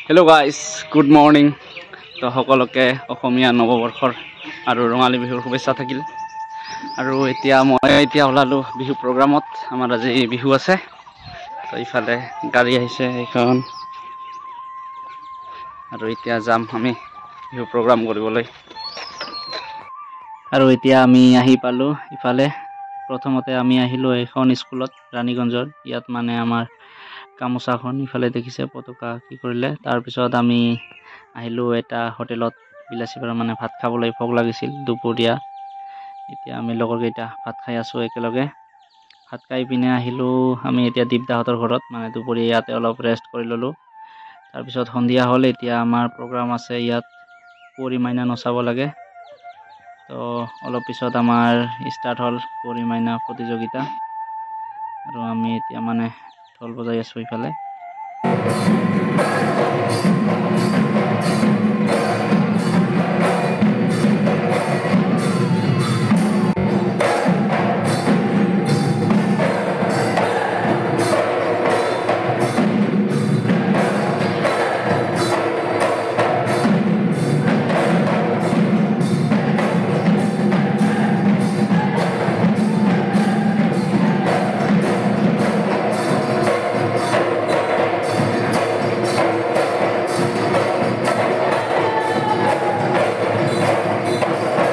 Hello' guys, good morning. তো সকলোকে অসমীয়া নৱবৰ্ষৰ আৰু ৰঙালী বিহুৰ শুভেচ্ছা থাকিল। আৰু এতিয়া মই এতিয়া ওলালোঁ বিহু প্ৰগ্ৰামত। আমাৰ আজি বিহু আছে। তো ইফালে গাড়ী আহিছে সেইখন, আৰু এতিয়া যাম আমি বিহু প্ৰগ্ৰাম কৰিবলৈ। আৰু এতিয়া আমি আহি পালোঁ ইফালে। প্ৰথমতে আমি আহিলোঁ এইখন স্কুলত, ৰাণীগঞ্জৰ। ইয়াত মানে আমাৰ গামোচাখন ইফালে দেখিছে, পতাকা কি কৰিলে। তাৰপিছত আমি আহিলোঁ এটা হোটেলত, বিলাচীপাৰা, মানে ভাত খাবলৈ ভোক লাগিছিল দুপৰীয়া। এতিয়া আমি লগৰকেইটা ভাত খাই আছোঁ একেলগে। ভাত খাই পিনে আহিলোঁ আমি এতিয়া দীপদাহঁতৰ ঘৰত, মানে দুপৰীয়া ইয়াতে অলপ ৰেষ্ট কৰি ল'লোঁ। তাৰপিছত সন্ধিয়া হ'ল। এতিয়া আমাৰ প্ৰগ্ৰাম আছে ইয়াত, কুঁৱৰী মাইনা নচাব লাগে। তো অলপ পিছত আমাৰ ষ্টাৰ্ট হ'ল কুঁৱৰী মাইনা প্ৰতিযোগিতা, আৰু আমি এতিয়া মানে ঢোল বজাই আছোঁ ইফালে।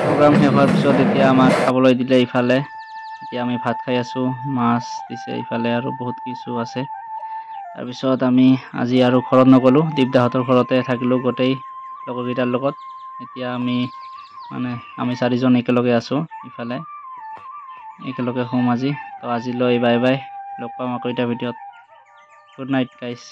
প্ৰগ্ৰাম শেষ হোৱাৰ পিছত এতিয়া আমাক খাবলৈ দিলে ইফালে। এতিয়া আমি ভাত খাই আছোঁ, মাছ দিছে ইফালে আৰু বহুত কিছু আছে। তাৰপিছত আমি আজি আৰু ঘৰত নগ'লোঁ, দীপদাহঁতৰ ঘৰতে থাকিলোঁ গোটেই লগৰকেইটাৰ লগত। এতিয়া আমি মানে আমি চাৰিজন একেলগে আছোঁ ইফালে, একেলগে শুম আজি। তো আজিলৈ বাই বাই, লগ পাম আকৌ এটা ভিডিঅ'ত। Good night guys.